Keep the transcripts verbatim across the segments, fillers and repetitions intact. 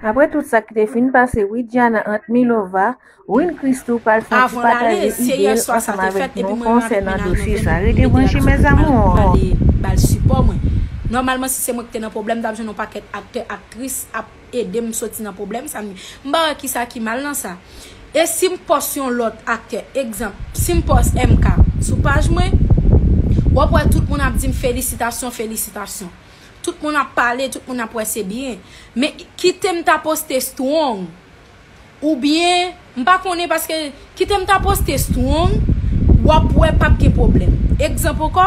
Apre tout sa ki te fin pase Widiana ant Milova, Win Christoo pral fè yon ti pataje ide l ansanm avèk nou konsènan dosye sa. Rete branche, mes amours. Ba l sipò mwen. Nòmalman, si se mwen ki te nan pwoblèm, m t ap jwenn yon pakèt aktè, aktris ap ede m soti nan pwoblèm sa. M pa wè kisa ki mal nan sa. E si m pòs yon lòt aktè, egzanp, si m pòs M K sou paj mwen, w ap wè tout moun ap di m felisitasyon, felisitasyon. Tout moun ap pale, tout moun ap wè se byen. Men kite m ta poste Strong. Oubyen, m pa konnen paske kite m ta poste Strong, w ap wè p ap gen pwoblèm. Egzanp ankò,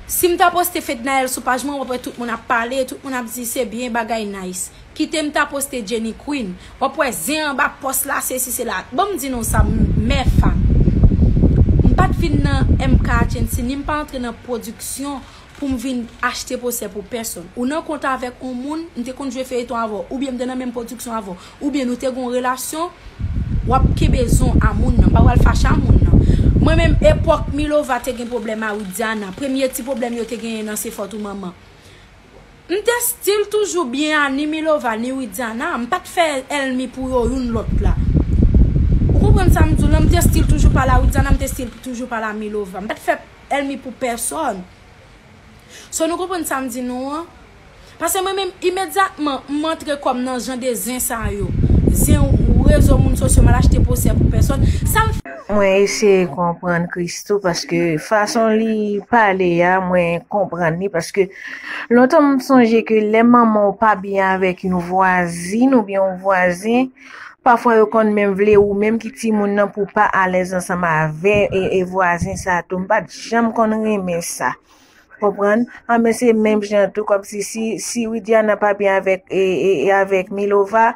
si m ta poste Fednaelle sou paj mwen, w ap wè tout moun ap pale, tout moun ap di se byen, bagay nice. Kite m ta poste Jenny Queen, w ap wè zen anba pòs la, sesi sela. Ban m di nou sa, m- mè fam. M pa t vin nan M K Agency, ni m pa antre nan pwodiksyon pou m vin achte pwosè pou pèsonn. Ou nan kont avèk yon moun, m te konn jwe feyton avè w, oubyen m te nan menm pwodiksyon avè w, oubyen nou te gen yon relasyon, w ap kenbe zon a moun nan, m pa pral fache a moun nan. Mwen menm, epòk Milova te gen pwoblèm a Widiana, premye ti pwoblèm yo te genyen nan Se Fòt ou Manman. M te still toujou byen a ni Milova, ni Widiana, m pa t fè èlmi pou yo youn lòt la. Ou konprann sa m di w lan, m te still toujou pale a Widiana, m te still toujou pale a Milova. M pa t fè èlmi pou pèsonn. So, nou konprann sa m di nou an? Paske mwen menm, imedyatman, m antre kò m nan jan de zen sa yo. Zen rezo moun sosyo, m al achte pwosè pou pèsonn. Sa m fè. Mwen eseye konprann Christoo, paske fason li pale a, mwen konprann li, paske lontan m sonje ke lè manman w pa byen avèk yon vwazin oubyen yon vwazen, pafwa yo konn menm vle ou menm ki timoun nan pou w pa alèz ansanm avè e, e vwazen sa tou. M pa t janm konn renmen sa. Konprann? Anben se menm jan tou, kòmsi si, si Widiana pa byen avèk, e, e, e avèk Milova,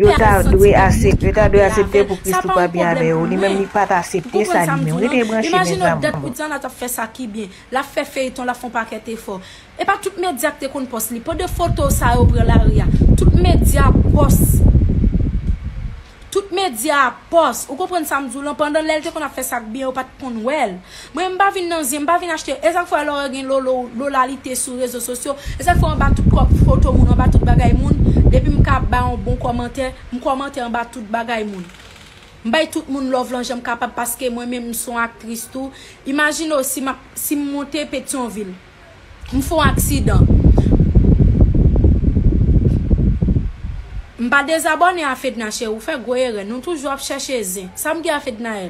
yo ta dwe aksepte, yo ta dwe aksepte pou Christoo pa byen avè yo. Li menm li pa t aksepte sa li menm. Rete branche, mes amours. Imajine w dat Widiana t ap fè sa ki byen. L ap fè feyton, l ap fè yon pakèt efò. E pa tout medya ki te konn pòs li. Pandan foto sa yo pran lari a, tout medya pòs. Tout medya pòs. Ou konprann sa m di w lan? Pandan lè l te konn ap fè sa k byen, yo pa t konn wè l. Mwen, m pa vin nan zen, m pa vin achte. E sa k fè lè w gen lolo, lolalite sou rezo sosyo. E sa k fè anba tout kòb foto moun, anba tout bagay moun, depi m ka bay yon bon kòmantè, m kòmante anba tout bagay moun. M bay tout moun love lan jan m kapab paske mwen menm m se yon aktris tou. Imajine w si m ap, si m monte Petyonvil. M fè yon aksidan. M pa dezabòne a Fedna cheri, ou fè gwo erè. Nou toujou ap chèche zen. Sa m gen a Fednaelle?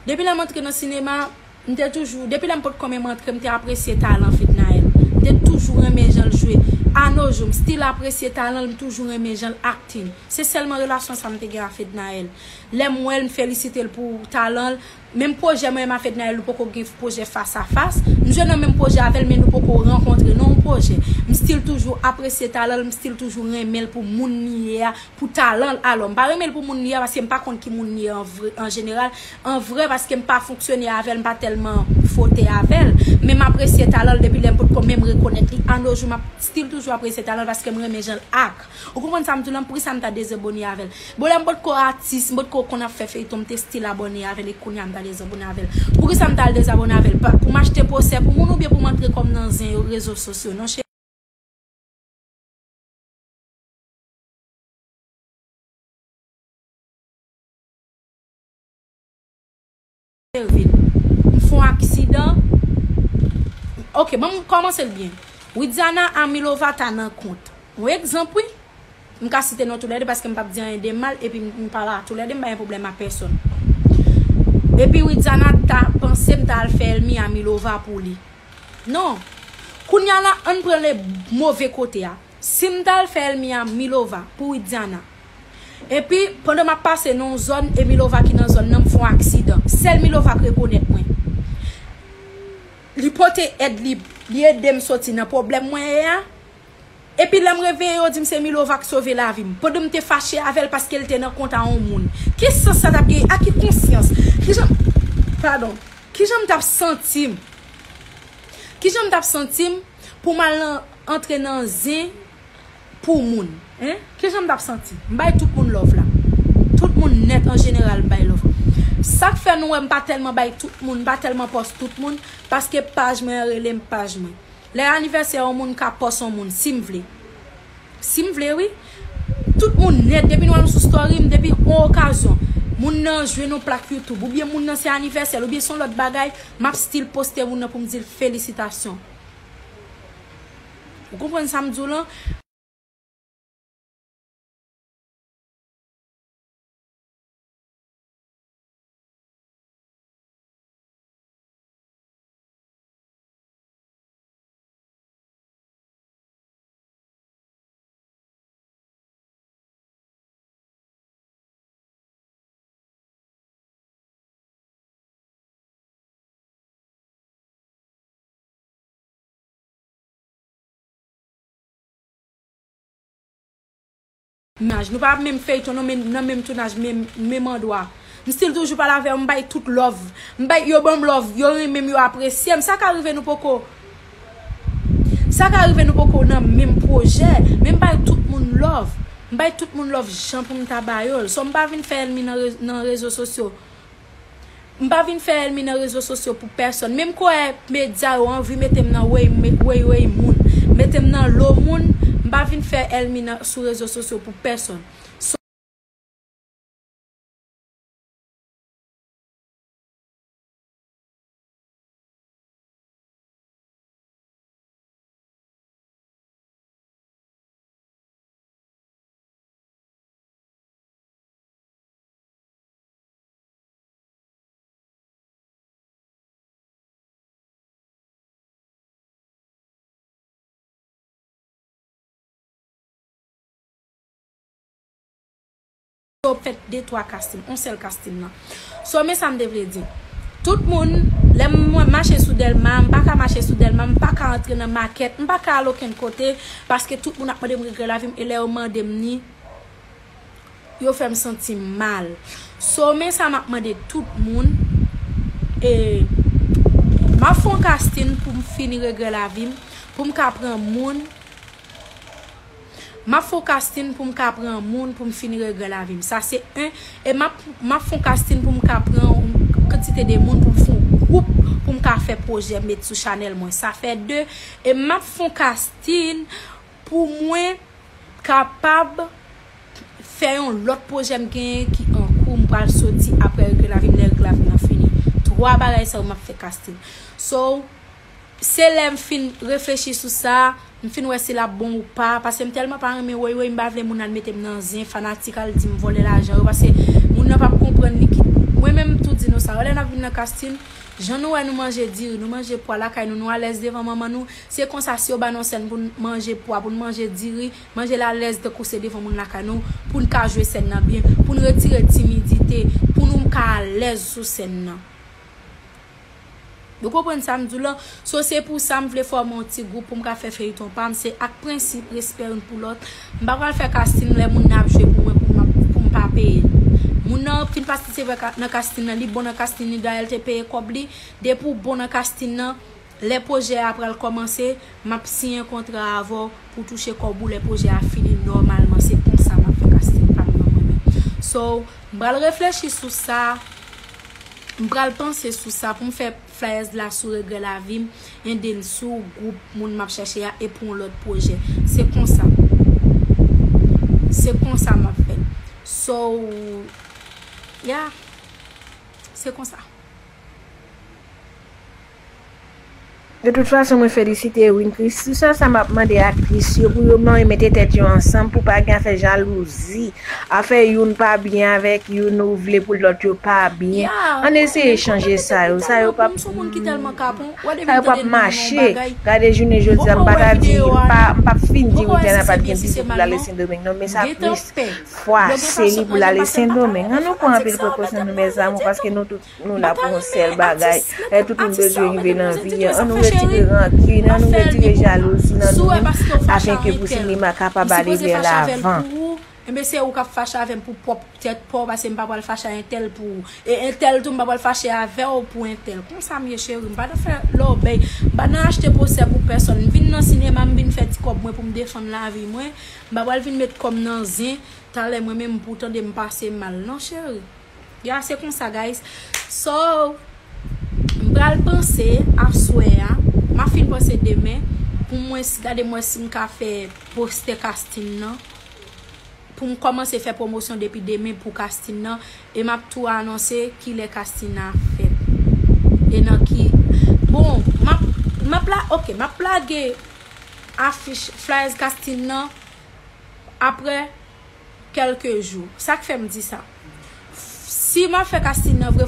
Depi lè m antre nan sinema, m te toujou, depi lè m potko menm antre, m te apresye talan Fednaelle. M te toujou renmen jan l jwe. A no jou, m still apresye talan l, m toujou renmen jan l acting. Se sèlman relasyon sa m te gen a Fednaelle. Lè m wè l, m felisite l pou talan l. Menm pwojè mwen menm a Fednaelle, nou poko gen pwojè fas a fas. M jwe nan menm pwojè avè l, men nou poko rankontre nan yon pwojè. M still toujou apresye talan l, m still toujou renmen l pou moun li ye a, pou talan l. Alò, m pa renmen l pou moun li ye a, paske m pa konn ki moun li ye an vre, an jeneral. An vre, paske m pa fonksyone avè l, m pa tèlman fwote avè l. Men m apresye talan l depi lè m potko menm rekonèt li. A no jou, m ap still toujou apresye talan l paske m renmen jan l ak. Ou konprann sa m di w lan? Poukisa m ta dezabòne avè l? Bon, lè m potko atis, m potko konn ap fè feyton, m te still abòne avè l, e kounye a m ta dezabòne avè l. Poukisa m ta al dezabòne avè l? Pa, pou m achte pwosè pou moun oubyen pou m antre kò m nan zen yo, rezo sosyo? Non, cheri. M fè yon aksidan. Ok, ban m kòmanse l byen. Widiana a Milova ta nan kont. Yon egzanp, wi. M ka site non toulède paske m p ap di anyen de mal, epi m, m pa la toulède, m pa gen pwoblèm ak pèsonn. Epi Widiana ta panse m ta al fè èlmi a Milova pou li. Non. Kounye a la, ann pran le move kote a. Si m t al fè èlmi a Milova pou Widiana, epi pandan m ap pase nan yon zòn, e Milova ki nan zòn nan, m fè yon aksidan. Sèl Milova k rekonèt mwen. Li pote èd li, li ede m soti nan pwoblèm mwen ye a. Epi lè m reveye, yo di m se Milova k sove lavi m. Pandan m te fache avè l paske l te nan kont a yon moun. Ki sans sa t ap genyen? A ki konsyans? Kijan, padon. Kijan m t ap santi m? Kijan m t ap santi m pou m al nan, antre nan zen pou moun? Hein? Kijan m t ap santi? M bay tout moun love la. Tout moun nèt an jeneral bay love. Sa k fè nou wè m pa tèlman bay tout moun, m pa tèlman pòs tout moun, paske paj mwen an rele m paj mwen. Lè anivèsè yon moun, m ka pòs yon moun, si m vle. Si m vle, wi. Tout Moun nèt, depi nou wè nou sou story m, depi yon okazyon, moun nan jwenn yon plak YouTube, oubyen moun nan se anivèsè l, oubyen se yon lòt bagay, m ap still poste moun nan pou m di l felisitasyon. Ou konprann sa m di w lan? Imaj, nou pa menm feyton, non, men nan menm tounaj, menm, menm andwa. M still toujou pale avè w, m bay tout love. M bay, yo ban m love, yo renmen m, yo apresye m. Sa ka rive nou poko, sa ka rive nou poko nan menm pwojè, men m bay tout moun love. M bay tout moun love jan pou m ta ba yo l. So, m pa vin fè ènmi nan re-, nan rezo sosyo. M pa vin fè ènmi nan rezo sosyo pou pèsòn. Menm kwè medya yo anvi mete m nan wey, me-, wey, wey moun. Mete m nan lo moun. M pa vin fè ènmi nan, sou rezo sosyo pou pèsòn. So, Yo fè de twa casting, yon sèl casting nan. So, men sa m te vle di. Tout moun, lè m mache sou Dèlma, m pa ka mache sou Dèlma, m pa ka antre nan makèt, m pa ka al okenn kote, paske tout moun ap mande m regrè lavi m, e lè yo mande m ni, yo fè m santi m mal. So, men sa m ap mande tout moun, e, m ap fè yon casting pou m fini regrè lavi m, pou m ka pran moun, M ap fè yon casting pou m ka pran moun pou m fini regrè lavi m. Sa se en. E m ap, m ap fè yon casting pou m ka pran yon kantite de moun pou m fè yon gwoup pou m ka fè pwojè m met sou chanèl mwen. Sa fè de. E m ap fè yon casting pou mwen kapab fè yon lòt pwojè m genyen ki an kou, m pral soti apre regrè lavi m, lè regrè lavi m nan fini. Twa bagay sa yo m ap fè casting. So, Se lè m fin reflechi sou sa, m fin wè si l ap bon ou pa, paske m tèlman pa renmen woy woy, m pa vle moun al mete m nan zen, fanatik al di m vòlè lajan yo, paske moun nan p ap konprann li ki, mwen menm m tou di nou sa, wè lè n ap vin nan casting, jan nou wè nou manje diri, nou manje pwa lakay nou, nou alèz devan manman nou, se konsa si yo ba nou sèn pou n manje pwa, pou n manje diri, manje l alèz tankou se devan moun lakay nou, pou n ka jwe sèn nan byen, pou n retire timidite, pou nou ka alèz sou sèn nan. Ou konprann sa m di w lan? So, se pou sa m vle fòme yon ti gwoup pou m ka fè feyton pa m. Se ak prensip, respè youn pou lòt. M pa pral fè casting lè moun nan ap jwe pou mwen, pou m, pou m pa peye l. Moun nan fin patisipe ka-, nan casting nan, li bon nan casting li, dayè l te peye kòb li. Depi w bon nan casting nan, lè pwojè a pral kòmanse, m ap siyen kontra avè w pou touche kòb ou lè pwojè a fini nòmalman. Se konsa m ap fè casting pa m nan mwen menm. So, m pral reflechi sou sa. M pral panse sou sa pou m fè flyers la sou regrè lavi m, and then sou gwoup moun m ap chèche a e pou yon lòt pwojè. Se konsa. Se konsa m ap fè l. So, yeah. Se konsa. De tout fason, mwen felisite Winky. Se sèl sa m ap mande aktris yo, pou yo mete tèt yo ansanm, pou pa gen afè jalouzi, afè youn pa byen avèk youn, ou vle pou lòt yo pa byen. Ann eseye chanje sa yo. Sa yo p ap, sa yo p ap mache. Gade jounen jodi a, m pa ta di, m pa, m p ap fin di Winky pa t gen bizou pou l ale Sendomeng non, men sa plis fwa se li pou l ale Sendomeng. Ann nou pran anpil prekosyon nou, mezanmi, paske nou tout nou la pou yon sèl bagay. Lè tout moun bezwen rive nan vi an, ann nou retire rankin, ann nou retire jalouzi nan nou, afenke pou sinema kapab ale vè lavan. Enben, se ou k ap fache avè m pou pwòp tèt pa w, paske m pa pral fache a entèl pou ou. E entèl tou, m pa pral fache avè w pou entèl. Konsa m ye, cheri. M pa nan fè lòbèy. M pa nan achte pwosè pou pèsonn. M vin nan sinema, m vin fè ti kòb mwen pou m defann lavi mwen. M pa pral vin met kò m nan zen. Talè mwen menm pou tande m pase mal. Non, cheri. Ya, se konsa, guys. So, m pral panse aswè a. M ap fin panse demen. Pou mwen, si, gade mwen si m ka fè postè casting nan. pou m kòmanse fè pwomosyon depi demen pou kastin nan, e m ap tou anonse kilè kastin nan ap fèt. E nan ki, bon, m ap, m ap la, ok, m ap lage afich, flyers kastin nan apre kèlke jou. Sa k fè m di sa? Si m ap fè kastin nan vre.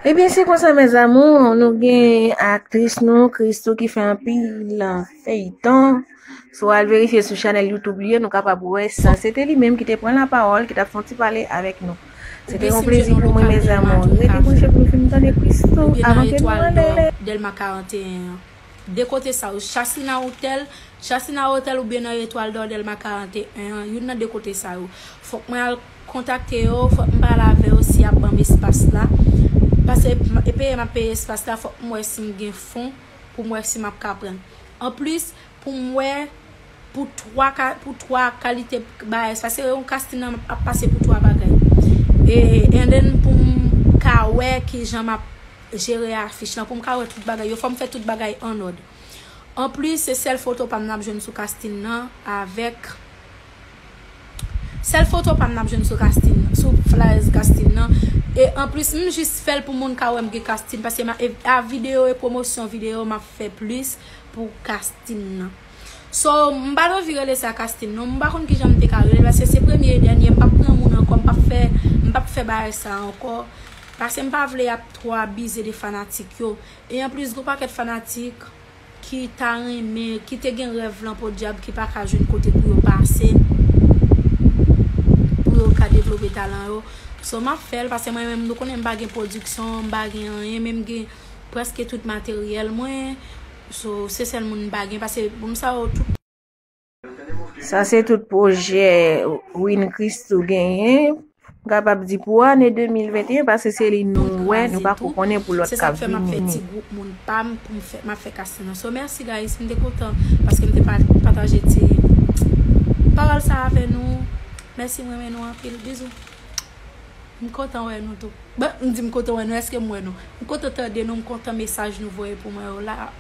Ebyen, se konsa, mes amours, nou gen aktris nou, Christoo, ki fè anpil feyton. Si w al verifye sou chanèl YouTube li yo, nou kapab wè sa. Se te li menm ki te pran lapawòl, ki t ap fè yon ti pale avèk nou. Se te yon plezi pou mwen, mes amours. Rete branche pou nou fin tande Christoo avan ke nou anlè. Dèlma karannteyen an. De kote sa yo, Chasina Hotel, Chasina Hotel oubyen nan Etoile d'Or Dèlma karannteyen an, youn nan de kote sa yo. Fòk mwen al kontakte yo, fòk m pale avè yo si y ap ban m espas la. Paske m, e peye m ap peye espas la, fòk m wè si m gen fon pou m wè si m ap ka pran. Anplis, pou m wè pou twa ka, pou twa kalite bagay, paske yon kastin nan ap pase pou twa bagay. E, and then pou m ka wè kijan m ap jere afich lan, pou m ka wè tout bagay yo, fò m fè tout bagay an òd. Anplis, se sèl foto pa m n ap jwenn sou kastin nan avèk, sèl foto pa m n ap jwenn sou kastin, sou flyers kastin nan. E anplis, m jis fè l pou moun ka wè m gen kastin, paske m a, e, a videyo e pwomosyon videyo m ap fè plis pou kastin nan. So, m pa t anvi rele sa kastin non, m pa konn kijan m te ka rele l, paske se premye e dènye, m p ap pran moun ankò, m p ap fè, m p ap fè bagay sa ankò. Paske m pa vle y ap twò abize de fanatik yo. E anplis, gon pakèt fanatik ki ta renmen, ki te gen rèv lan podyab, ki pa ka jwenn kote pou yo pase, pou yo ka devlope talan yo. So, m ap fè l, paske mwen menm, nou konnen m pa gen pwodiksyon, m pa gen anyen, men m gen prèske tout materyèl mwen. So, se sèl moun m pa gen, paske moun sa yo tout. Sa se tout pwojè Win Christoo genyen. M kapab di pou ane de mil venteyen, paske se li nou wè, nou pako konnen pou lòt k ap vini. Se sa k fè m ap fè ti gwoup moun pa m pou m fè, m ap fè kastin nan. So, mèsi, guys, m te kontan paske m te pa-, pataje ti pawòl sa avè nou. Mèsi, m renmen nou anpil. Bizou. M kontan wè nou tou. Bon, m di m kontan wè nou, èske m wè nou? M kontan tande nou, m kontan mesaj nou voye pou mwen yo la.